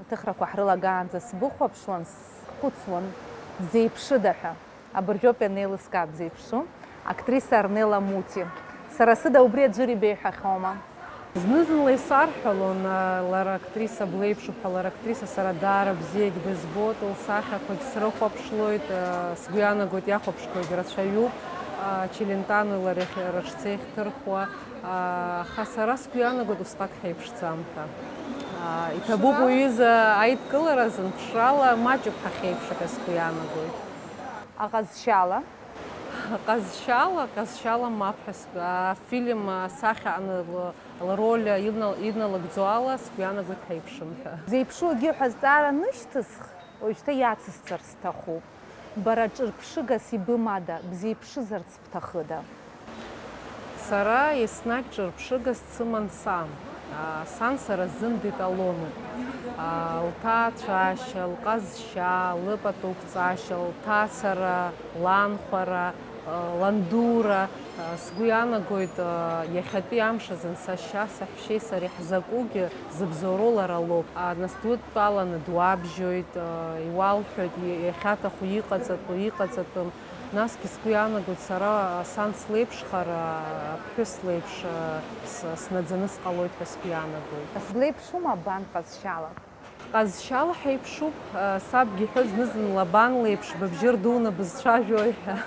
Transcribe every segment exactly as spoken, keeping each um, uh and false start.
Ҭыхрақәа ҳрылагаанӡа сбыхәаԥшуан, схәыцуан, дзеиԥшыда ҳәа. Абыржәоуп ианеилыскаа бзеиԥшу, актриса Арнела Мути. Сара сыда убри аӡәыр ибеиҳәахьоума? Зны-зынла исарҳәалон, а, лара актриса блеиԥшуп ҳәа, лара актриса сара даара бзиагь бызбоит, лсахьақәагь срыхәаԥшлоит, а, сгәы иаанагоит, иахәаԥшқәагь рацәаҩуп, а, Челентано лара иахь-, рыҽӡа иахьҭырхуа, а, аха сара сгәы иаанагоит усҟак ҳаиԥшӡам ҳәа. А, иҭабуп уҩыза аидкылара азын ԥшрала маҷуп ҳахьеиԥшу ҳәа сгәы иаанагоит. Аҟазшьала? Ҟазшьала, ҟазшьала мап ҳәа ск-, афильм асахьа ан-, лроль ина-, иналыгӡо ала сгәы иаанагоит ҳаиԥшым ҳәа. Зеиԥшугьы ҳәа азҵаара анышьҭысх, уажәшьҭа иацысҵар сҭахуп. Бара ҿырԥшыгас ибымада, бзеиԥшызарц бҭахыда? Сара еснагь ҿырԥшыгас дсыман сан. А, сан сара сзын деталонуп. А, лҭаацәашьа, лҟазшьа, лыпату қәҵашьа, лҭацара, ланхәара, а, ландура. А, сгәы иаанагоит, а, иахьатәи амш азын сашьа, саҳәшьеи сареи ҳзакәугьы зыбзоуроу лара лоуп. А, нас дудтәаланы дуабжьоит, а, иуалҳәоит, и-, иахьаҭаху иҟаҵатәу, иҟаҵатәым. Насгьы сгәы иаанагоит, сара сан слеиԥшхар, аԥҳәыс леиԥш, с-, снаӡаны сҟалоит ҳәа сгәы иаанагоит. Сблеиԥшума бан ҟазшьала? Ҟазшьала ҳаиԥшуп, сабгьы иҳәоит зны-зынла, бан леиԥш быбжьы рдуны бызцәажәои ҳәа.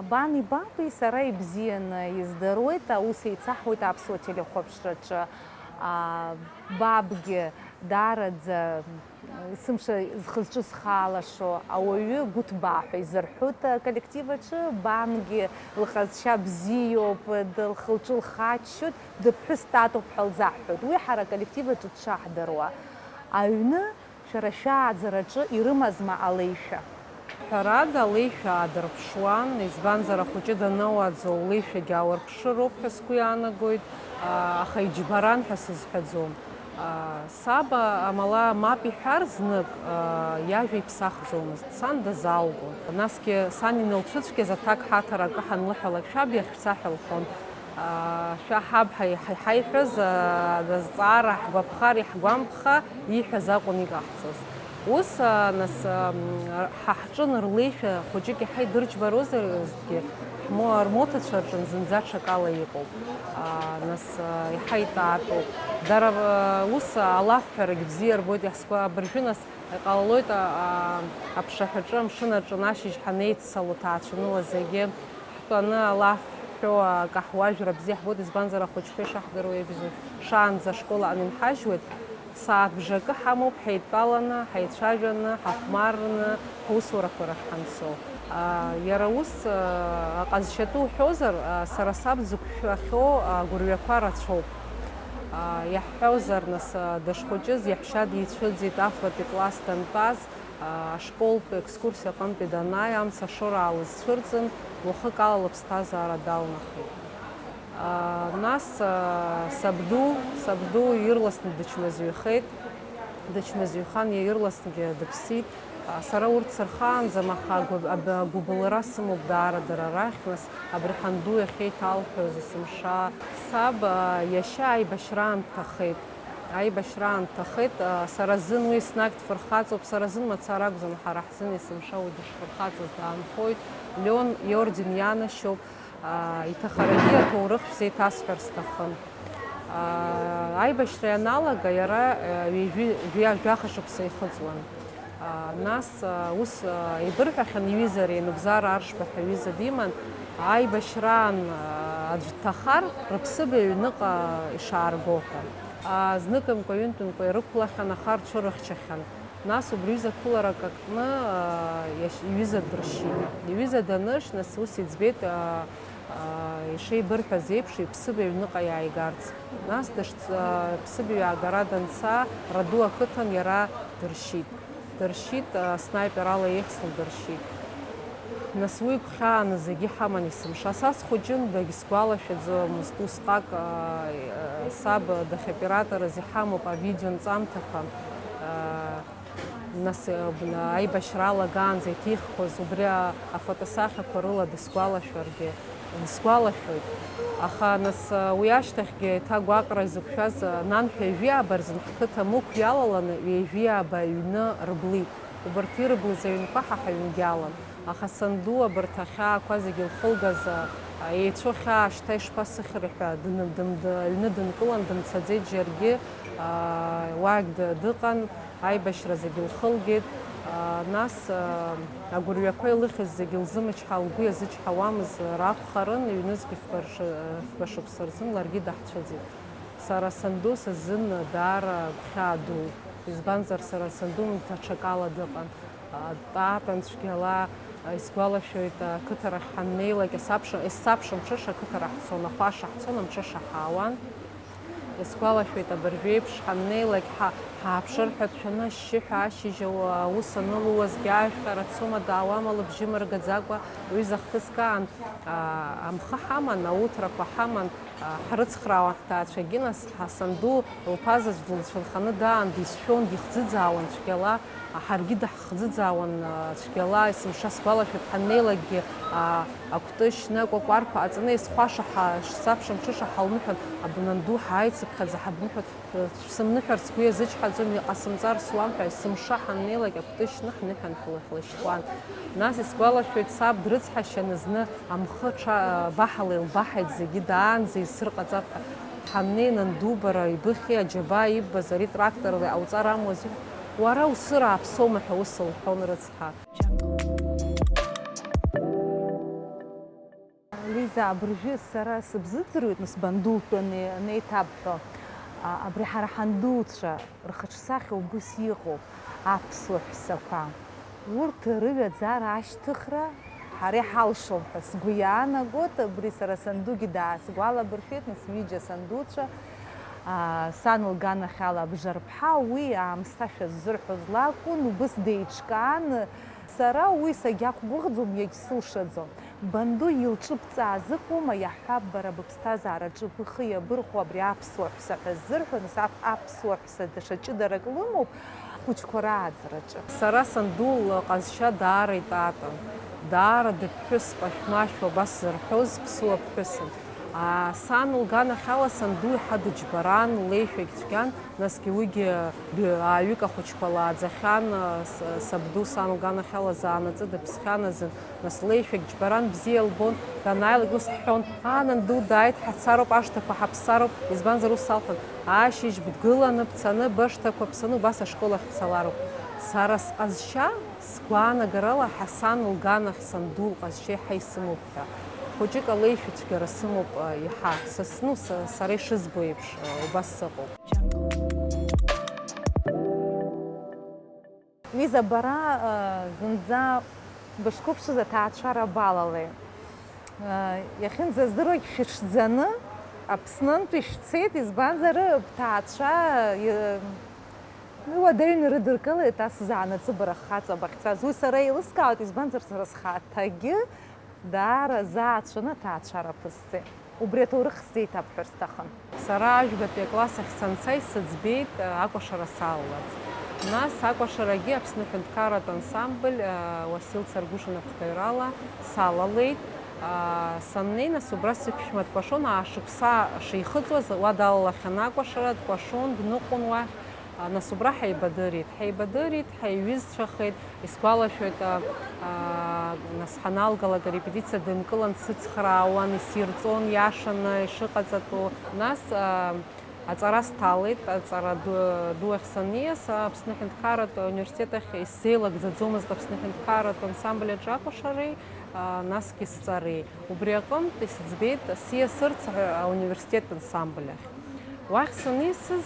Бани баби сара ибзианы издыруеит, аус еицаҳуеит аԥсуа телехәаԥшраҿы. Бабгьы даараӡа Есымша зхы-зҿы зхалашо ауаҩы гәыҭбаа ҳәа изырҳәоит аколлектив аҿы, бангьы лҟазшьа бзиоуп, д-, лхы-лҿы лхаччоит, дыԥҳәыс татоуп ҳәа лзаҳҳәоит. Уи ҳара аколлектив аҿы дшаҳдыруа. Аҩны шәара шәааӡараҿы ирымазма алеишәа? Ҳәарада, алеишәа аадырԥшуан, избанзар, ахәыҷы данауаӡо улеишәагьы аауарԥшыроуп ҳәа сгәы иаанагоит, а, аха иџьбаран ҳәа сызҳәаӡом. А, саб, амала, мап иҳәар знык, а, иажәа иԥсахӡомызт, сан дазаалгон. Насгьы сан инылцәыцәгьаз аҭак ҳаҭар акы ҳанлыҳәалак, шәаб иахьцаҳәа лҳәон. Шәа ҳаб ҳа-, ҳа-, ҳаиҳәаз, а, азҵаара ҳгәаԥхар, иаҳгәамԥха, ииҳәаз акәын иҟаҳҵоз. Ус, а, нас, ам, ҳа ҳҿын рлеишәа хәыҷык иаҳа идырџьбарозаргьы, ҳмо-, рмоҭацәа рҿын зынӡа ҽакала иҟоуп. А, нас, а, иаҳа итатоуп. Дара, а, ус алафҳәарагь бзиа рбоит, иаҳсгәа-, абыржәы нас иҟалалоит, а, а, аԥшаҳәаҿы амшын аҿы ашьыжь ҳанеиццало ҭаацәаныла зегьы ҳтәаны алаф ҳҳәо, акаҳуажәра бзиа ҳбоит, избанзар, ахәыҷқәа ишаҳдыруа еиԥш, шаанӡа ашкол аҟны инҳажьуеит, сааҭ бжакы ҳамоуп, ҳаидтәаланы, ҳаицәажәаны, ҳахәмаррны, ҳусурақәа рахь ҳанцо. А, иара ус, а, аҟазшьатәы уҳәозар, а, сара саб дзықәшәахьоу агәырҩақәа рацәоуп. А, иаҳҳәозар, нас, а, дышхәыҷыз иаҳәшьа дицәыӡит, афбатәи класс дантәаз, ашколтә екскурсиа аҟынтәи данааи, амца ашоура аалызцәырҵын, уахык ала лыԥсҭазаара далнахит. Нас сабду, сабду ирласны дычмазаҩхеит, дычмазаҩхан, иа ирласнгьы дыԥсит. Сара урҭ сырхаанӡам, аха агәы-, аб-, агәыбылра сымоуп даара дара рахь, нас абри ҳанду иахьеиҭалҳәоз есымша. Саб, иашьа аибашьраан дҭахеит. Аибашьраан дҭахеит, а, сара сзын уи еснагь дфырхаҵоуп, сара сзын мацара акәӡам, ҳара ҳзын есымша уи дышфырхаҵыз даанхоит, Леон иорден ианашьоуп, а, иҭахарагьы аҭоурых шәзеиҭасҳәар сҭахын. А, аибашьра ианалага иара, а, ҩажәи-, жәа-, жәаха шықәса ихыҵуан. А, нас, а, ус, а, еибырҳәахьан иҩыза Реныбзар Аршба ҳәа ҩыза диман, аибашьраан, а, аӡә дҭахар, рыԥсыбаҩ аҩныҟа ишаарго ҳәа. А, зныкымкәа, ҩынтәымкәа ирықәлахьан, аха рҽырыхьчахьан. Нас убри ҩыза қәыларак акны, а, иашь-, иҩыза дыршьит. Иҩыза даныршь, нас ус иӡбеит, а, а, ишеибырҳәаз еиԥш, иԥсыбаҩ аҩныҟа иааигарц. Нас дышц-, а, ԥсыбаҩ аагара данца, Раду ақыҭан иара дыршьит. Дыршьит, а, снайперала еихсны дыршьит. Нас уи гәхьааны зегьы ҳаман есымша. Са схәыҷын, дагьсгәалашәаӡомызт усҟак, а, а, саб дахьоператорыз иҳамоуп авидео нҵамҭақәа. А, нас, а, бна-, аибашьра алагаанӡа иҭихқәаз убри а-, афотосахьақәа рыла дысгәалашәаргьы. Сгәалашәоит. Аха нас, уи ашьҭахьгьы еиҭа агәаҟра изықәшәаз, нанҳәа ҩажәи ааба рзын ҳқыҭа мықә иалаланы, ҩажәи ааба аҩны рблит. Убарҭ ирыблыз аҩнқәа ҳа ҳаҩнгьы алан. Аха санду абарҭ ахьаақәа зегьы лхылгаз, еицәоу хьаа шьҭа ишԥасыхьри ҳәа, дын-, дым-, д-, аҩны дынкылан, дымцаӡеит џьаргьы, уаагь д-, дыҟан. Аибашьра зегьы лхылгеит, нас агәырҩақәа илыхьыз зегьы лзымчҳа, лгәы иазычҳауамыз ракәхарын, ҩнызқь фба рш-, фба шықәса рзын ларгьы даҳцәыӡит. Сара санду сзын даара гәхьаа дууп, избанзар, сара санду даҽакала дыҟан. Дтәаатәан цәгьала, исгәалашәоит, ақыҭарахь ҳаннеилак, есабш-, есабш амҽыша ақыҭара ҳцон, ахәаша ҳцон, амҽыша ҳаауан. Исгәалашәоит, абыржәеиԥш ҳаннеилак, ҳа-, ҳааԥшыр ҳәа дшәаны, ашьшьыҳәа ашьыжь ауа аус анылуазгьы, аажәхьа рацәоума, даауама, лыбжьы мыргаӡакәа, ҩыза хҭыск аан, аа, амхы ҳаман, ауҭрақәа ҳаман, аа, ҳрыцхраауан ҳҭаацәагьы, нас ҳа санду лԥа заҵә дылцәынханы даан, дизшәон, дихӡыӡаауан цәгьала, ҳаргьы даҳхӡыӡаауан, аа, цәгьала, есымша сгәалашәоит, ҳаннеилакгьы, аа, акәты шьны, акәакәарқәа ҟаҵаны, есхәаша ҳа-, шсабша мҽыша ҳалныҳәон, абнанду ҳааицыԥхьаӡа ҳабныҳәон, шәсымныҳәар сгәы иазычҳаӡом, иҟасымҵар суам ҳәа, есымша ҳаннеилак акәты шьны ҳныҳәан ҳлы-, ҳлашьҭуан. Нас исгәалашәоит, саб дрыцҳашьаны зны амхы ҽа-, баҳала илбаҳаит зегьы, даанӡа исырҟаҵап ҳәа. Ҳаннеи, нанду, бара ибыхьи, аџьабаа иббаз ари тракторла иҟауҵар амуази? Уара усыр ааԥсоума ҳәа ус лҳәон рыцҳа. Лиза, абыржәы сара сыбзыӡырҩуеит, нас бандултәаны анеиҭабҳәо, а, абри ҳара ҳандуцәа рхаҿсахьа убыс иҟоуп, аԥсуа ҳәсақәа. Урҭ рыҩаӡара ашьҭыхра ҳара иҳалшом ҳәа сгәы иаанагоит, абри сара сандугьы даасгәалабыршәеит, нас ҩыџьа сандуцәа, а, сан лганахьала Абжарԥҳа, уи аамсҭашәа ззырҳәоз лакәын, убыс деиҿкаан, сара уи сагьақәгәыӷӡом, иагьсылшаӡом. Банду илҿыбҵааз ыҟоума, иаҳҳәап, бара быԥсҭазаараҿы бхы иабырхәо абри аԥсуа ҳәса ҳәа ззырҳәо, нас ап-, аԥсуа ҳәса даҽа ҷыдарак лымоуп, хәыҷқәа рааӡараҿы. Сара санду лҟазшьа даара итатан, даара дыԥҳәысп, ашәмашәа убас зырҳәоз ԥсуа ԥҳәысын. Аа, сан лганахьала санду иаҳа дыџьбаран, леишәагь цәгьан, насгьы уигьы ҩ-, ааҩык ахәыҷқәа лааӡахьан, с-, сабду сан лганахьала заанаҵы дыԥсхьан азын, нас леишәагь џьбаран, бзиа лбон, данааилак ус ҳҳәон, аа, нанду дааит, ҳацароуп, ашҭақәа ҳаԥсароуп, избанзар ус салҳәон, ашьыжь бдгыланы, бцаны, бышҭақәа ԥсаны, убас ашкол ахь бцалароуп. Сара сҟазшьа, сгәаанагарала, ҳа сан лганахь санду лҟазшьа еиҳа исымоуп ҳәа. Хәыҷык алеишәа цәгьара сымоуп, еиҳа. Са сну, са, сара ишызбо еиԥш, убас сыҟоуп. Лиза, бара, э, зынӡа бышқәыԥшыз аҭаацәара балалеи? Э, иахьынӡаздыруагь шәыҽӡаны Аԥснынтәи шәцеит, избанзар, бҭаацәа, э, уадаҩны ирыдыркылеит ас заанаҵы бара хаҵа бахьцаз. Уи сара еилыскаауеит, избанзар, сара схаҭагьы даара заацәаны аҭаацәара ԥысҵеит. Убри аҭоурых сзеиҭабҳәар сҭахын. Сара ажәбатәи акласс ахь санца исыӡбеит, э, акәашара салаларц. Нас акәашарагьы Аԥсны ҳәынҭқарратә ансамбль, э, Уасил Царгәыш инапхгаҩрала салалеит. Э, саннеи, нас убра сыԥшәма дкәашон, аа шықәса шихыҵуаз уа далалахьан акәашара, дкәашон, дныҟәон уахь. А, нас убра ҳаибадырит. Ҳаибадырит, ҳаиҩызцәахеит. Исгәалашәоит, а, а, нас ҳаналгалак арепетициа дынкылан, дсыцхраауан, исирҵон иашаны ишыҟаҵатәу. Нас, а, аҵара сҭалеит, аҵара ду-, ду ахь саниас, Аԥсны аҳәынҭқарратә университет ахь исзеилагӡаӡомызт Аԥсны аҳәынҭқарратә ансамбль аҿы акәашареи, а, насгьы сҵареи. Убри аҟынтә исыӡбеит сиасырц аҳәа-, ауниверситет ансамбль ахь. Уахь санисыз,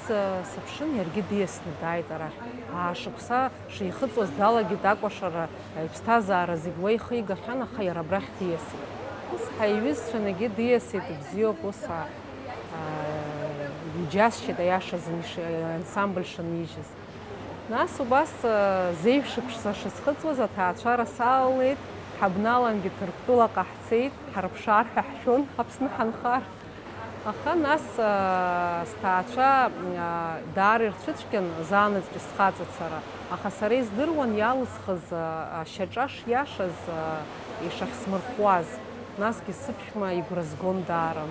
сыԥшын, иаргьы диасны дааит арахь. Аашықәса шихыҵуаз далагеит акәашара, иԥсҭазаара зегь уа ихигахьан, аха иара абрахь диасит. Ус ҳаиҩызцәан егьи диасит, ибзиоуп, ус, а, а, иџьасшьеит аиашазы иш-, ансамбль шынижьыз. Нас убас, а, зеижә шықәса шысхыҵуаз аҭаацәара салалеит, ҳабналангьы Ҭырқәтәылаҟа ҳцеит, ҳарԥшаар ҳәа ҳшәон, Аԥсны ҳанхар. Аха нас, аа, сҭаацәа, аа, даара ирцәыцәгьан, заанаҵәҟьа схаҵацара. Аха сара издыруан иалысхыз, аа, ашьаҿа шиашаз, аа, ишахьсмырхәуаз. Насгьы сыԥшәма игәра згон даара.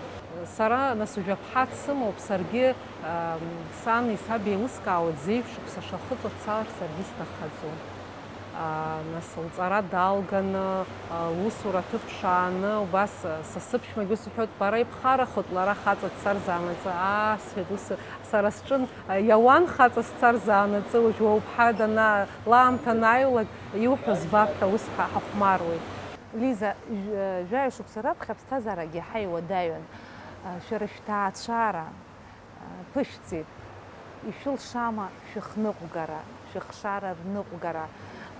Сара, нас, ҩажәа ԥҳак сымоуп, саргьы, ам, сани саби еилыскаауеит, зеижә шықәса шахыҵуа дцар саргьы сҭаххаӡом. А, нас, лҵара далганы, а, лусура аҭыԥ шааны, убас, а, са сыԥшәмагьы ус иҳәоит, бара ибхарахоит, лара хаҵа дцар заанаҵы, аа, сҳәеит, ус, сара сҿын, а, иауан хаҵа сцар заанаҵы, уажә уа уԥҳа дана-, лаамҭа анааиуалак, иуҳәо збап ҳәа ус ҳа-, ҳахәмаруеит. Лиза, жәа-, жәаҩа шықәса раԥхьа аԥсҭазаарагьы иаҳа иуадаҩын. А, шәара шәҭаацәара, а, ԥышәҵит. Ишәылшама шәыхныҟәгара, шәыхшара рныҟәгара?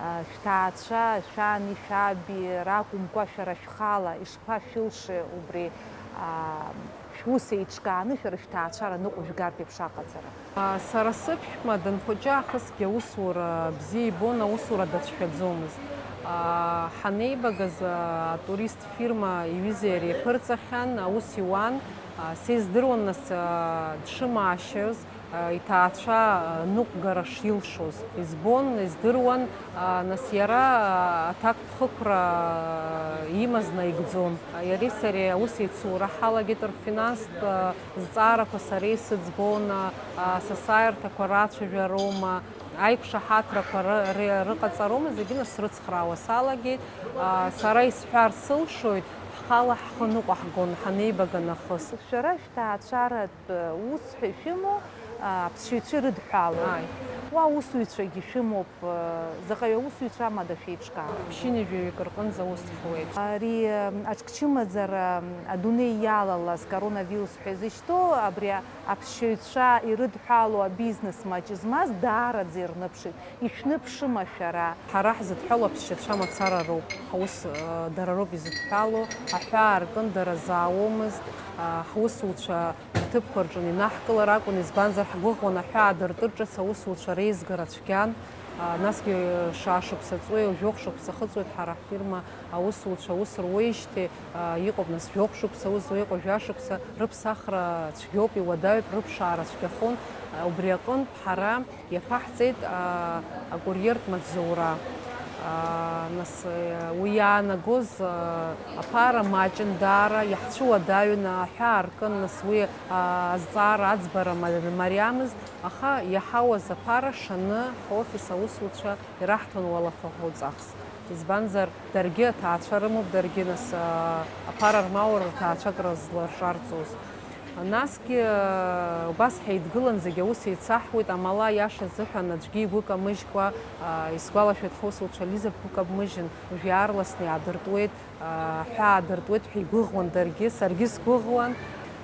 А, шәҭаацәа, шәани шәаби ракәымкәа, шәара шәхала ишԥашәылшеи убри, а, шәус еиҿкааны шәара шәҭаацәара ныҟәыжәгартә еиԥш аҟаҵара? А, сара сыԥшәма данхәыҷы аахысгьы аусура бзиа ибон, аусура дацәшәаӡомызт. А, ҳанеибагаз, а, атурист фирма иҩызеи иареи еиԥырҵахьан, аус иуан. А, сеиздыруан, нас, а, дшымаашьаз, а, иҭаацәа, а, ныҟәгара шилшоз. Избон, издыруан, а, нас иара, а, аҭакԥхықәра, а, имаз наигӡон. А, иареи сареи аус еицура ҳалагеит, рфинанстә, а, зҵаарақәа сара исыӡбома, а, сасааирҭақәа рацәажәароума, аиқәшаҳаҭрақәа ры-, ры-, рыҟаҵароума, зегьы насрыцхраауа салагеит. А, сара исҳәар сылшоит, ҳхала ҳхы ныҟәаҳгон ҳанеибага нахыс. Шәара шәҭаацәаратә ус ҳәа шәымоу, а, аԥсшьаҩцәа ирыдҳәалоу? Ааи. Уа аусуҩцәагьы шәымоуп, а, заҟаҩы аусуҩцәа амада шәеиҿкаау? Ԥшьынҩажәаҩык рҟынӡа аус ҳуеит. Ари, а, аҿкчымазара, а, адунеи иалалаз коронавирус ҳәа изышьҭоу, абри аԥсшьаҩцәа ирыдҳәалоу абизнес маҷ змаз даараӡа ирныԥшит. Ишәныԥшыма шәара? Ҳара ҳзыдҳәалоу аԥсшьацәа мацара роуп. Ҳус, э, дара роуп изыдҳәалоу. Аҳәаа ркын дара заауамызт. А, ҳусуцәа рҭыԥқәа рҿы инаҳкылар акәын, избанзар, ҳгәыӷуан аҳәаа дыртыр ҿыц аусуцәа реизгара цәгьан. А, насгьы, э, шаа шықәса ҵуеи, жәохә шықәса хыҵуеит ҳара ҳфирма аусуцәа аус руеижьҭеи, а, иҟоуп, нас, жәохә шықәса аус зуа, иҟоуп жәашықәса, рыԥсахра цәгьоуп, иуадаҩуп, рыԥшаара цәгьахон. А, убри аҟынтә ҳара иаԥаҳҵеит, а, акурьертә маҵзура. А, нас, э, уи иаанагоз, а, аԥара маҷын даара, иаҳцәыуадаҩын, аҳәаа ркын, нас, уи, а, азҵаара аӡбара ма-, мариамызт, аха иаҳауаз аԥара шаны ҳофис аусуцәа ираҳҭон уалафахәыҵахс. Избанзар, даргьы аҭаацәа рымоуп, даргьы, нас, а, аԥара рмоур рҭаацәак рызларҿарҵоз. Насгьы, а, убас ҳаидгылан, зегь аус еицаҳуеит, амала, аиаша азыҳәан, аӡәгьы игәы камыжькәа, а, исгәалашәоит, ҳусуцәа Лиза бгәы кабмыжьын, уажә иаарласны иаадыртуеит, а, аҳәаа дыртуеит ҳәа игәыӷуан даргьы, саргьы сгәыӷуан.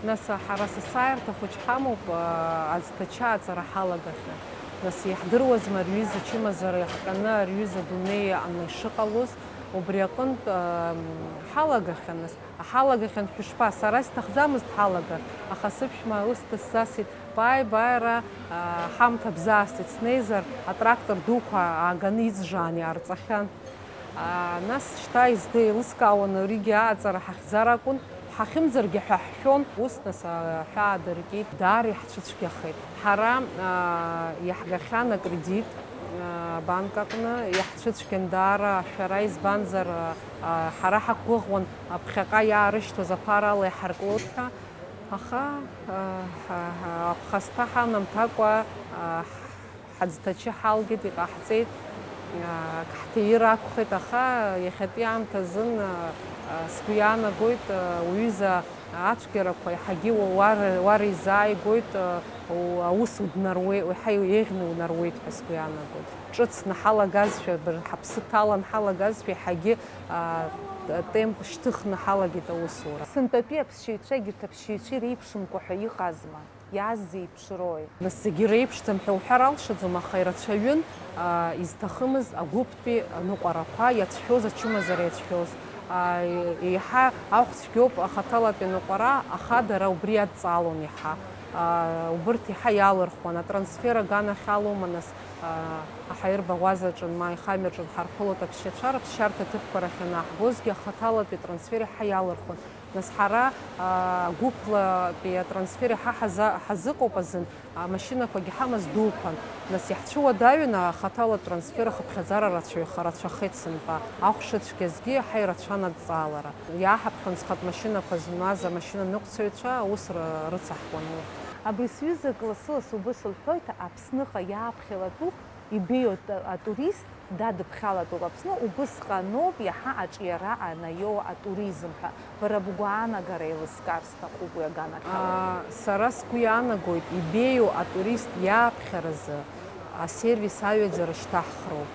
Нас, а, ҳара асасааирҭа хәыҷ ҳамоуп, а, аӡҭачы аҵара ҳалагахьан. Нас, иаҳдыруазма, рҩыза ачымазара иахҟьаны, рҩыза адунеи аҟны ишыҟалоз, убри аҟынтә, а, ҳалагахьан, нас, ҳалагахьан ҳәа ишԥа, сара исҭахӡамызт ҳалагар, аха сыԥшәма ус дысзасит, бааи, бааи, ара, а, ҳамҭа бзаасҭеит, снеизар, атрактор дуқәа ааганы иӡжаан иаарҵахьан. А, нас шьҭа изҭеилыскаауан, аригьы аҟаҵара ҳахьӡар акәын, ҳахьымӡаргьы ҳәа ҳшәон, ус, нас, аҳәаа дыркит, даара иаҳцәыцәгьахеит. Ҳара, а, иаҳгахьан акредит, а, абанк аҟны, иаҳцәыцәгьан даара ашәара, избанзар, а, ҳара ҳақәгәыӷуан, аԥхьаҟа иаарышьҭуаз аԥара ала иҳарклоит ҳәа. Аха, а, ҳа, ҳа, аԥхасҭа ҳанамҭакәа, а, ҳаӡҭачы ҳалгеит, иҟаҳҵеит, а, ак ҳҭиир акәхеит, аха иахьатәи аамҭазын, а, а, сгәы иаанагоит, а, уҩыза ацәгьарақәа еиҳагьы уа-, уар-, уаризааигоит, а, у-, аус уднаруеи-, уаҳа еиӷьны унарауеит ҳәа сгәы иаанагоит. Ҿыц наҳалагазшәа, быр-, ҳаԥсы ҭалан ҳалагазшәа, еиҳагьы, а, темп шьҭыхны ҳалагеит аусура. Сынтәатәи аԥсшьаҩцәа, егьырҭ аԥсшьаҩцәа иреиԥшымкәа ҳәа иҟазма? Иаазеиԥшрои? Нас зегьы реиԥшӡам ҳәа уҳәар алшаӡом, аха ирацәаҩын, а, изҭахымыз агәыԥтәи аныҟәарақәа, иацәшәоз ачымазара иацәшәоз. А, еиҳа ахә цәгьоуп ахаҭалатәи аныҟәара, аха дара убри иадҵаалон иаҳа. А, убырҭ иаҳа иалырхуан, атрансфер аганахь алоума, нас, а, аҳаирбаӷәаза аҿын, ма аихамҩаҿы нҳарԥылоит аԥсшьацәа, рыԥсшьарҭа ҭыԥқәа рахь анаҳгозгьы ахаҭалатәи атрансфер иаҳа иалырхуан. Нас ҳара, аа, гәыԥлатәи атрансфер иаҳа ҳаза-, ҳазыҟоуп азын, амашьынақәагьы ҳамаз дуқәан. Нас иаҳцәыуадаҩын, а, хаҭала атрансфер ахыԥхьаӡара рацәаҩха-, рацәахеит сынтәа. Ахәшацәгьазгьы иаҳа ирацәан адҵаалара. Иааҳаԥхьон зхатә машьынақәа змаз амашьынаныҟәцаҩцәа, аус ры-, рыцаҳкуан урҭ. Абри сҩызак лассы-лассы убыс лҳәоит, Аԥсныҟа иааԥхьалатәуп, ибеиоу ат-, атурист дадыԥхьалатәуп Аԥсны, убысҟаноуп иаҳа аҿиара анаиоу атуризм ҳәа. Бара бгәаанагара еилыскаар сҭахуп уи аганахьала. Аа, сара сгәы иаанагоит, ибеиоу атурист иааԥхьаразы асервис аҩаӡара шьҭаҳхроуп.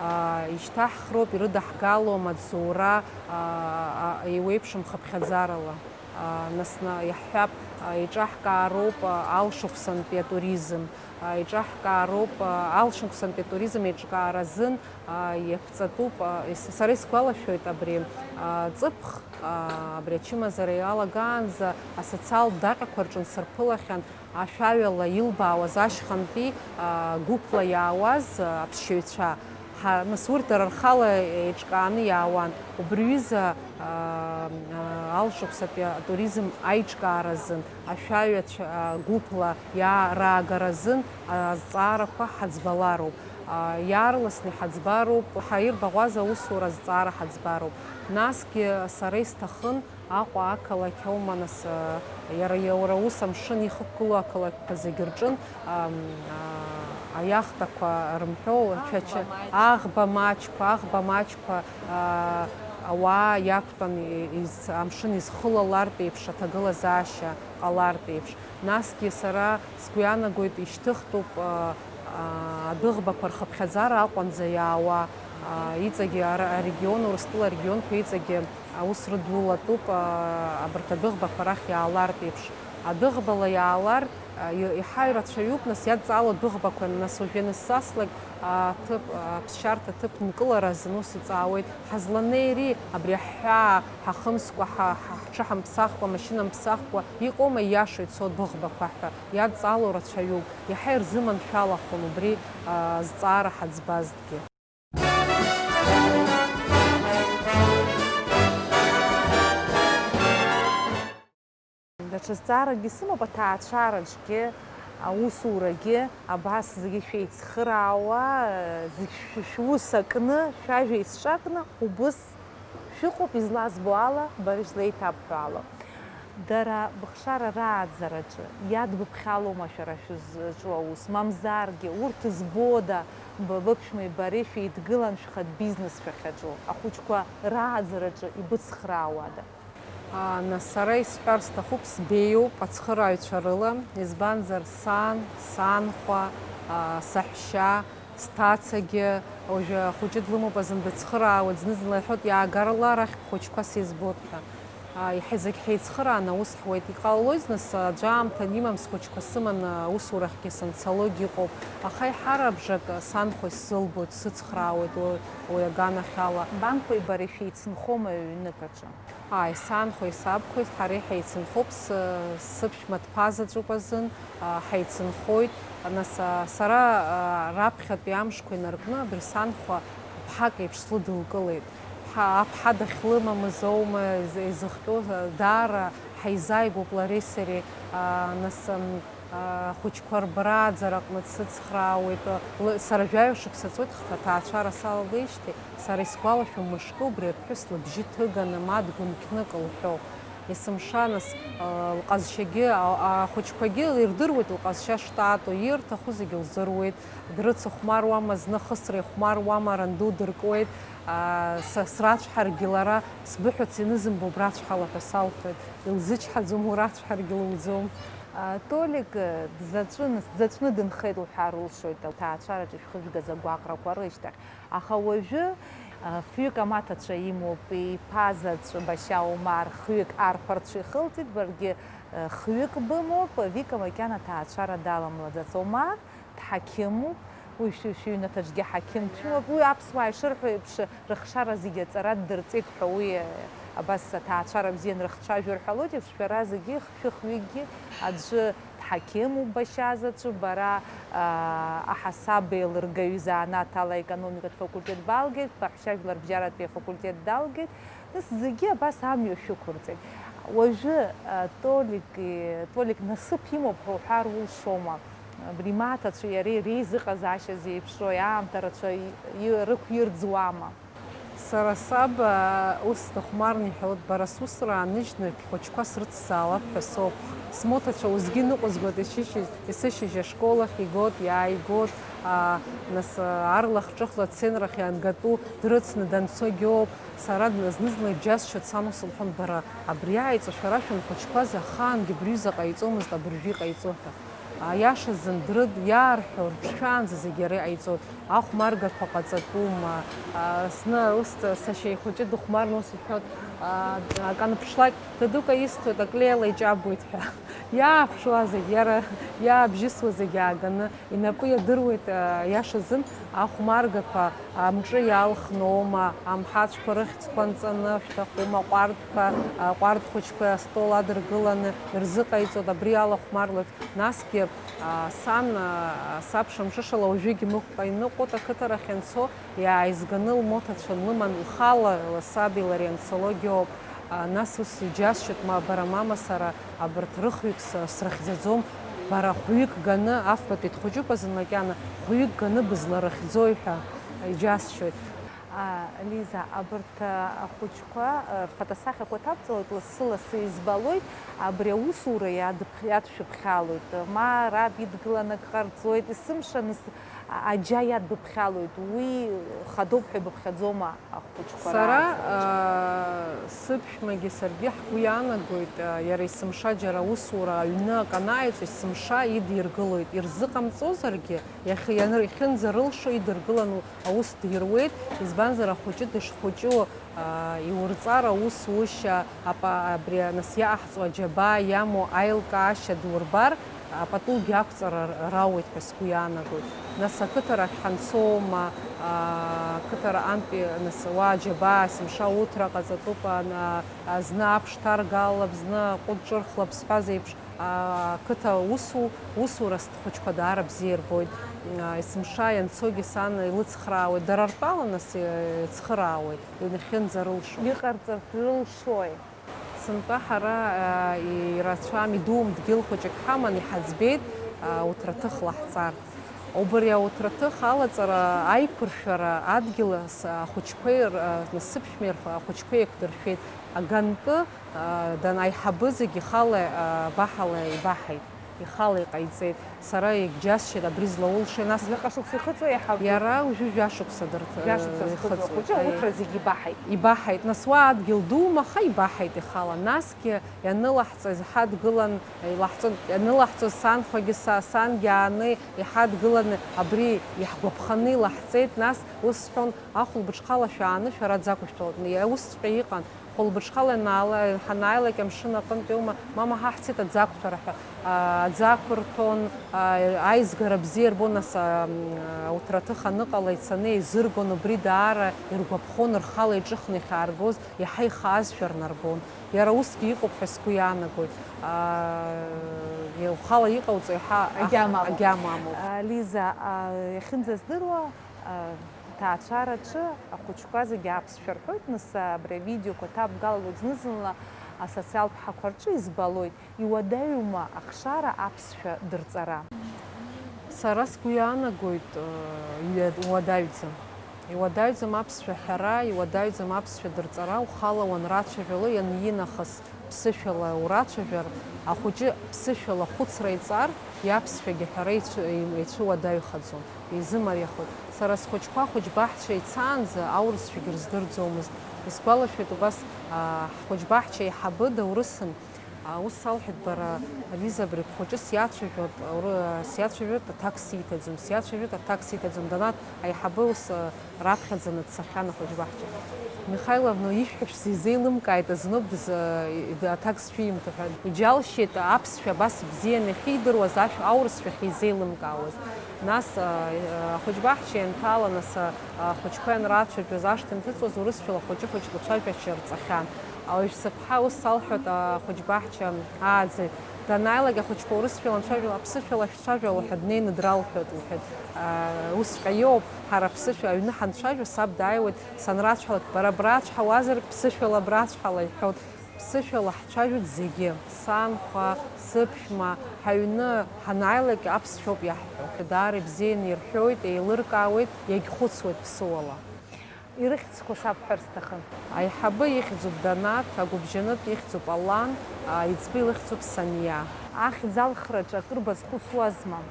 Аа, ишьҭаҳхроуп, ирыдаҳгало амаҵзура, аа, а, еиуеиԥшым хыԥхьаӡарала. Аа, нас на-, иаҳҳәап, аа, еиҿаҳкаароуп, аа, алшықәсантәи атуризм, аа, еиҿаҳкаароуп, аа, алшықәсантәи атуризм еиҿкаара азын, аа, иаԥҵатәуп, аа, ес-, сара исгәалашәоит абри, аа, ҵыԥх, аа, абри ачымазара иалагаанӡа асоциалтә даҟьақәа рҿы нсырԥылахьан, ашәаҩала илбаауаз ашьхантәи, аа, гәыԥла иаауаз, аа, аԥсшьаҩцәа. Ҳа-, нас урҭ дара рхала еиҿкааны иаауан. Убри ҩыза, аа, аа, алшықәсатәи атуризм аиҿкааразын ашәаҩацәа, аа, гәыԥла иаа-, раагаразын азҵаарақәа ҳаӡбалароуп. Аа, иаарласны иҳаӡбароуп, ҳаирбаӷәаз аусура азҵаара ҳаӡбароуп. Насгьы сара исҭахын, Аҟәа ақалақь аума, нас, а, иара, иара ус амшын ихықәгылоу ақалақьқәа зегьы рҿын, ам, а, аиахтақәа рымҳәоу, аӷба чача-, маҷ. Аӷба маҷқәа, аӷба маҷқәа, а, ауаа иақәтәан, и-, из-, амшын изхылалартә еиԥш, аҭагылазаашьа ҟалартә еиԥш. Насгьы сара сгәы иаанагоит, ишьҭыхтәуп, а, а, адәыӷбақәа рхыԥхьаӡара Аҟәанӡа иаауа, а, иҵегьы ара-, арегион, Урыстәыла арегионқәа иҵегьы аус рыдулатәуп, а, абарҭ адәыӷбақәа рахь иаалартә еиԥш. Адәыӷбала иаалар, а, и-, иаҳа ирацәаҩуп, нас иадҵаало адәыӷбақәа, нас уажә ианыссаслак, а, аҭыԥ, а, аԥсшьарҭа аҭыԥ нкылара азын ус иҵаауеит, ҳазланеири, абри аҳәаа ҳахымскәа, ҳа-, ҳа-, ҳҽы ҳамԥсахкәа, амашьына мԥсахкәа, иҟоума ииашоу ицо адәыӷбақәа ҳәа, иадҵаало рацәаҩуп, иаҳа ирзыманшәалахон убри, а, азҵаара ҳаӡбазҭгьы. Даҽа зҵааракгьы сымоуп, аҭаацәараҿгьы, аусурагьы, абас зегьы шәеицхыраауа, зегь шә-, шәус акны, шәажәа еицҿакны, убыс шәыҟоуп, излазбо ала, бара ишәзеиҭабҳәо ала. Дара быхшара рааӡараҿы иадбыԥхьалома шәара шәызҿу аус? Мамзаргьы, урҭ збода, быԥшәмеи бареи шәеидгылан шәхатә бизнес шәахьаҿу? Ахәыҷқәа рааӡараҿы ибыцхраауада? Аа, нас сара исҳәар сҭахуп, сбеиоуп ацхырааҩцәа рыла, избанзар, сан, санхәа, аа, саҳәшьа, сҭацагьы, уажәы ахәыҷы длымоуп, азын дыцхыраауеит, зны-зынла иҳәоит, иаагар ала арахь бхәыҷқәа сизбоит ҳәа. Аа, иҳа-, зегь ҳеицхырааны аус ҳуеит. Иҟалалои, нас, аӡәы аамҭа анимам, схәыҷқәа сыманы аусурахьгьы санцалогь ыҟоуп. Аха аиҳарабжак санхәа исзылбоит, сыцхраауеит уи, уи аганахьала. Банхәеи бареи шәеицынхома ҩнык аҿы? Ааи, санхәеи сабхәеи ҳареи ҳаицынхоуп, сы-, сыԥшәма дԥа заҵәуп азын, а, ҳаицынхоит. Нас, а, сара, а, раԥхьатәи амшқәа инаркны абри санхәа ԥҳак еиԥш слыдылкылеит. Ҳа-, аԥҳа дахьлымамыз аума из-, изыхҟьо, а, даара ҳаизааигәоуп лареи сареи, а, нас, ам, ахәыҷқәа рбрааӡара аҟны дсыцхраауеит. Лы-, сара жәаҩа шықәса ҵуеит хҭа-, ҭаацәара салагеижьҭеи, сара исгәалашәом мышкы убри аԥҳәыс лыбжьы ҭыганы, ма дгәынқьнык лҳәо. Есымша, нас, лҟазшьагьы, а-, ахәыҷқәагьы ирдыруеит лҟазшьа штату, ирҭаху зегьы лзыруеит, дрыцыхәмаруама, зны хысра ихәмаруама, ранду дыркуеит, а, са срацәҳаргьы лара, сбыҳәац ианызымбо брацәҳала ҳәа салҳәоит, илзычҳаӡом, урацәҳаргьы луӡом. А, Толик, э, дзаҵәын-, дзаҵәны дынхеит уҳәар улшоит, аҭаацәараҿы ишәхыжәгаз агәаҟрақәа рышьҭахь. Аха уажәы, а, фҩык амаҭацәа имоуп, иԥа заҵә Башьа Омар, хҩык арԥарцәа ихылҵит, баргьы, э, хҩык бымоуп, Вика макьана аҭаацәара даламлаӡац. Омар дҳақьымуп, уи шәы-, шәыҩнаҭаҿгьы ҳақьым дшәымоуп, уи аԥсуаа ишырҳәо еиԥш, рыхшара зегьы аҵара ддырҵеит ҳәа уи, абас аҭаацәара бзиан рыхцәажәо рҳәалоит еиԥш, шәара зегьы шәыхҩыкгьы аӡәы дҳақьымуп Башьа заҵәы, бара, аа, аҳасаб еилыргаҩы занааҭ ала аекономикатә факультет балгеит, баҳәшьа жәларбжьаратәи афакультет далгеит, нас зегьы абас амҩа шәықәырҵеит. Уажәы, а, Толики, Толик насыԥ имоуп ҳәа уҳәар улшома? Абри имаҭацәеи иареи реизыҟазаашьа зеиԥшрои, аамҭа рацәа и-, и-, рықәирӡуама? Сара саб, а, ус дыхәмарны иҳәалоит, бара сусура ааныжьны шәхәыҷқәа срыцзаалап ҳәа соуп. Смоҭацәа усгьы ныҟәызгоит, ишышьыжь, есышьыжь ашкол ахь игоит, иааигоит, а, нас, а, арлахҿыхла аценрахь иаангатәу дрыцны данцогьы ауп. Сара зны-зынла иџьасшьоит, сан ус лҳәон, бара абри аеҵәа шәара шәанхәыҷқәаз ахаангьы абри аҩыза ҟаиҵомызт, абыржәы иҟаиҵо ҳәа. Аиашазын, дрыд-, иаарҳәо рҿшәаанӡа зегь иара иҟаиҵоит. Ахәмаргақәа ҟаҵатәума? А, зны ус сашьа ихәыҷы дыхәмарны ус иҳәоит, а, акы аныԥшлак, дадука исҭоит, аклеила иҷабуеит ҳәа. Иааԥшуа зегь, иара иаабжьысуа зегь ааганы инапы иадыруеит, а, иашазын, ахәмаргақәа амҿы иалхноума, амҳаҵәқәа рыхьӡқәа нҵаны шәҭахума, аҟәардәқәа, аҟәардә хәыҷқәа астол адыргыланы ирзыҟаиҵоит, абри алахәмарлоит. Насгьы, а, сан, а, сабша мҽышала уажәыгь Мықәҟа иныҟәоит, ақыҭарахь анцо, иааизганы лмоҭацәа лыман, лхала, саби лареи анцологиоуп. А, нас ус иџьасшьоит, ма, бара, мама, сара абарҭ рыхҩык с-, срыхьӡаӡом, бара хәҩык ганы, афбатәи дхәыҷуп азын макьана, хәҩык ганы бызларыхьӡои ҳәа иџьасшьоит. А, Лиза, абарҭ, а, ахәыҷқәа, а, рфотосахьақәа ҭабҵалоит лассы-лассы, избалоит, абри аусура иадыԥх-, иадшәыԥхьалоит, ма раб идгыланы ак ҟарҵоит, есымша нас, а, аџьа иадбыԥхьалоит, уи хадоуп ҳәа ибыԥхьаӡома ахәыҷқәа? Сара, рааӡара? А, сыԥшәмагьы саргьы ҳгәы иаанагоит, а, иара есымша џьара аусура аҩны ак анааиҵо, есымша идиргылоит, ирзыҟамҵозаргьы, иахьа ианыр-, ихьынӡарылшо идыргыланы аус дируеит, избанзар, ахәыҷы дышхәыҷу, аа, иурҵар аус ушьа, апа-, абри, нас, иаҟаҳҵо аџьабаа иамоу аилкаашьа дурбар, апатугьы ақәҵара р-, рауеит ҳәа сгәы иаанагоит. Нас, ақыҭарахь ҳанцоума, аа, ақыҭара антәи, нас, уа аџьабаа есымша уҭра ҟаҵатәуп, ан-, а, зны аԥш ҭаргалап, зны аҟәыд ҿырхлап сҳәаз еиԥш, ақыҭа усу-, усура схәыҷқәа даара бзиа ирбоит. Есымша ианцогьы сан илыцхраауеит, дара ртәала нас, ицхыраауеит, иахьынӡарылшо. Иҟарҵар рылшои? Сынтәа ҳара, а, ирацәам, идуум дгьыл хәыҷык ҳаман, иҳаӡбеит, а, уҭраҭых лаҳҵар. Убри ауҭраҭых алаҵара, аиқәыршәара адгьыл ас-, ахәыҷқәеи р-, а, насыԥшәмеи рф-, ахәыҷқәеи еиқәдыршәеит. Аганкы, а, дан-, аиҳабы зегь ихала, а, баҳала ибаҳаит, ихала иҟаиҵеит. Сара егьџьасшьеит абри злаулшеи, нас. Заҟа шықәса ихыҵуа иаҳабы? Иара уажәы жәашықәса дырҭ-, жәашықәса зхыҵуа ихыҵуеит. Ахәыҷы, аи, урҭ зегь ибаҳаит. Ибаҳаит, нас уа адгьыл дуума, аха ибаҳаит ихала. Насгьы ианылаҳҵаз иҳадгылан, илаҳҵон, ианылаҳҵоз санхәагьы са, сангьы ааны иҳадгыланы абри иаҳгәаԥханы илаҳҵеит, нас ус сҳәон, ахәылбыҽхала шәааны шәара аӡы ақәышәҭәалоит. Усҵәҟьа иҟан. Хәылбыҽхала ианаала-, ҳанааилак амшын аҟынтә иоума, мама, ҳа ҳцеит аӡы ақәҭәара ҳәа, аа, аӡы ақәырҭәон, аа, аизгара бзиа ирбон, нас, аа, м, ауҭраҭых аныҟала ицаны еизыргон, убри даара иргәаԥхон, рхала иҿыхны иахьааргоз, иаҳа ихаазшәа рнарбон. Иара усгьы иҟоуп ҳәа сгәы иаанагоит. Аа, ухала иҟауҵо иаҳа ах-, агьама амоуп. Агьама амоуп. Аа, Лиза, аа, иахьынӡаздыруа, аа, Ҭаацәараҿы ахәыҷқәа зегьы аԥсшәа рҳәоит, нас абри авидеоқәа ҭабгалалоит зны-зынла асоциалтә ҳақәа рҿы избалоит, иуадаҩума ахшара аԥсшәа дырҵара? Сара сгәы иаанагоит, э, иуа-, иуадаҩӡам. Иуадаҩӡам аԥсшәа ҳәара, иуадаҩӡам аԥсшәа дырҵара, ухала уанрацәажәало ианинахыс. Ԥсышәала урацәажәар, ахәыҷы ԥсышәала ахәыцра иҵар, иаԥсшәагьы аҳәара ицәы-, ицәуадаҩхаӡом, изымариахоит. Сара схәыҷқәа ахәыҷбаҳча ицаанӡа аурысшәагьы рыздырӡомызт. Исгәалашәоит убас, аа, ҳхәыҷбаҳча аиҳабы даурысын, аа, ус салҳәеит, бара, Лиза, абри бхәыҷы сиацәажәоит, ауры-, сиацәажәоит, аҭак сиҭаӡом, сиацәажәоит, аҭак сиҭаӡом, данаҭ аиҳабы ус, аа, раԥхьаӡаны дцахьан ахәыҷбаҳча. Михайловна, ишәҳәо шәзеилымкааит, азноуп дыз-, д-, аҭак зшәимҭо ҳәа. Иџьалшьеит аԥсшәа абас ибзианы иахьидыруаз ашә-, аурысшәа ахьизеилымкаауаз. Нас, а, ахәыҷбаҳча ианҭала, нас, а, ахәыҷқәа ианрацәажәоз, ашҭа ианҭыҵуаз, урысшәала хәыҷы-хәыҷла ацәажәашьа рҵахьан. Ауаҩ сыԥҳа ус салҳәоит, ахәыҷбаҳча ааӡаҩ данааилак, ахәыҷқәа урысшәала анцәажәо, аԥсышәала шәцәажәо ҳәа днеины дралҳәоит, лҳәеит. Усҵәҟьа иоуп, ҳара аԥсышәа аҩны ҳанцәажәо, саб дааиуеит, санрацәҳалак, бара брацәҳауазар, ԥсышәала брацәҳала, иҳәоит. Сышәала ҳцәажәоит зегьы, санхәа, сыԥшәма, ҳаҩны ҳанааилак аԥсшәоуп иаҳҳәо. Даара ибзианы ирҳәоит, еилыркаауеит, иагьхәыцуеит ԥсыуала. Ирыхьӡқәа сабҳәар сҭахын. Аиҳабы ихьӡуп Данаҭ, агәыбжьанытә ихьӡуп Алан, аиҵбы илыхьӡуп Саниа. Ахьӡ алхраҿы акыр базхәыцуазма?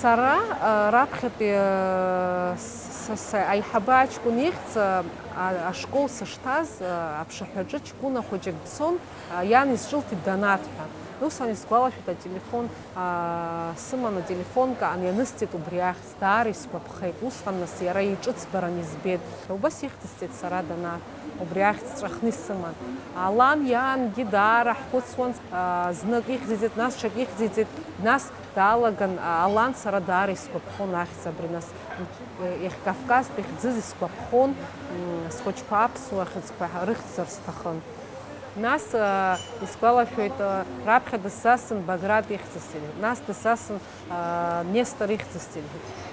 Сара, а, раԥхьатәи, а, с-, с-, с-, аиҳабы аҷкәын ихьӡ, а, а, ашкол сышҭаз, а, аԥшаҳәаҿы ҷкәына хәыҷык дцон, а, иан изҿылҭит Данаҭ ҳәа. Усҟан исгәалашәоит, ателефон, а, сыман, ателефонка аан ианысҵеит убри ахьӡ, даара исгәаԥхеит. Усҟан, нас, иара иҿыцбаран избеит. Убас ихьӡысҵеит сара Данаҭ, убри ахьӡ ҵәахны исыман. Алан иаангьы даара ҳхәыцуан, а, знык ихьӡиҵеит, нас ҽак ихьӡиҵеит, нас даалаган, а, Алан сара даара исгәаԥхон ахьӡ абри, нас, м, иахьКавказтәи хьӡыз исгәаԥхон, м, схәыҷқәа аԥсуа хьӡқәа рыхьӡзар сҭахын. Нас, а, исгәалашәоит, а, раԥхьа дысзасын Баграт ихьӡысҵеит, нас дысзасын, а, Нестор ихьӡысҵеит.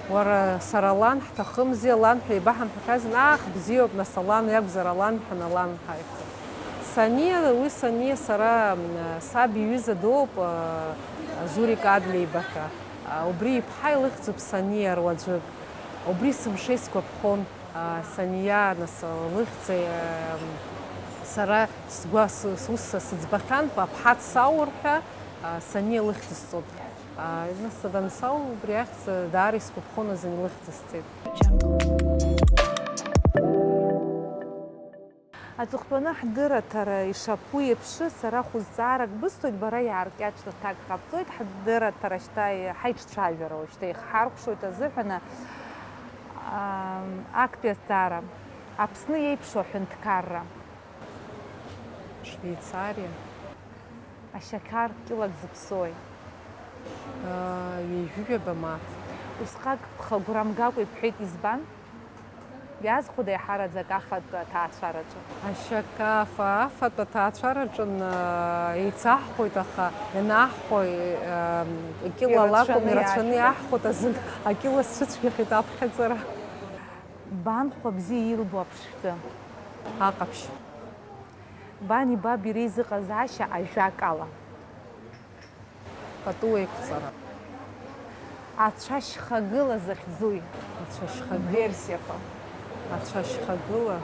Уара, сара Алан ҳҭахымзи, Алан ҳәа еибаҳамҳәахьазеи? Ах, бзиоуп, нас Алан иакәзар, Алан ҳәа, Алан ҳаихьӡап. Сани, уи Сани сара, м, саб иҩыза дууп, а, Зурик Адлеиба ҳәа. А, убри иԥҳа илыхьӡуп Сани руаӡәык. Убри сымшеи сгәаԥхон, а, Саниа, нас, лыхьӡи, а, сара сгәа-, с-, сус сыӡбахьан, аԥҳа дсаур ҳәа, а, Сани лыхьӡысҵоит. А, нас дансау, убри ахьӡ даара исгәаԥхон азын илыхьӡысҵеит. Аҵыхәтәаны ҳдырраҭара ишаԥу еиԥш, сара хәызҵаарак бысҭоит, бара иааркьаҿны ҭак ҟабҵоит. Ҳдырраҭара шьҭа ҳаиҿцәажәара уажәшьҭа ихҳаркәшоит азыҳәан, аа, актәи азҵаара. Аԥсны иеиԥшу аҳәынҭқарра. Швеицариа. Ашьақар кьылак зыԥсои? Аа, ҩажәижәаба мааҭ. Усҟак бхагәра мгакәа ибҳәеит, избан? Иаазхәода иаҳараӡак афатә аҭаацәараҿы? Ашьакаф-, афатә аҭаацәараҿы, н-, еицаҳхәоит, аха ианаҳхәо, е, е, кьылала акәым, ирацәаны ирацәаны иаашәҭуп. Иаҳхәоит азын, акьыла сцәыцәгьахеит аԥхьаҵара. Банхәа бзиа илбо аԥшшәтәы. Аҟаԥшь. Бани баби реизыҟазаашьа ажәакала. Пату еиқәҵара. Ацәашьхагыла захьӡуи? Ацәашьхагыла. Версиақәа. Ацәашьхагыла.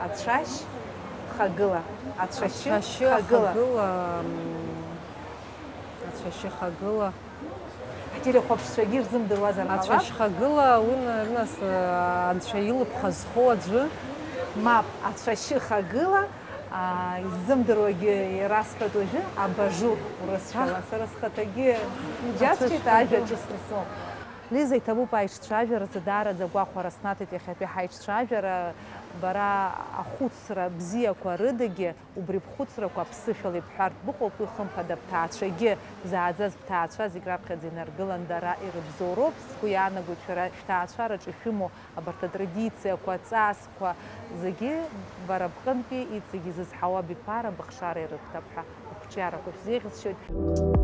Ацәашьхагыла. Ацәашьы Ацәашьы хагыла. Хагыла, м, ацәашьы хагыла. Ҳтелехәаԥшцәагьы ирзымдыруазар ҟалап. Ацәашьхагыла, уи, нас, анцәа илыԥха зхоу аӡәы. Мап, ацәашьы хагыла. Аа, иззымдыруагьы ирасҳәоит уажәы, абажур урысшәала. Аҳ. Сара схаҭагьы иџьасшьеит. Ацәашьхагыла. Ажәа ҿысны соуп. Лиза, иҭабуп аиҿцәажәаразы, даараӡа агәахәара снаҭеит иахьатәи ҳаиҿцәажәара. Бара ахәыцра бзиақәа рыдагьы убри бхәыцрақәа аԥсышәала ибҳәартә быҟоуп, уи хымԥада бҭаацәагьы, бзааӡаз бҭаацәа зегь раԥхьаӡа инаргылан, дара ирыбзоуроуп. Сгәы иаанагоит, шәара шәҭаацәараҿы ишәымоу абарҭ атрадициақәа, аҵасқәа зегьы бара бҟынтәи иҵегь изызҳауа абиԥара, быхшара ирыҭәҭап ҳәа ақәҿиарақәа шәзеиӷьасшьоит.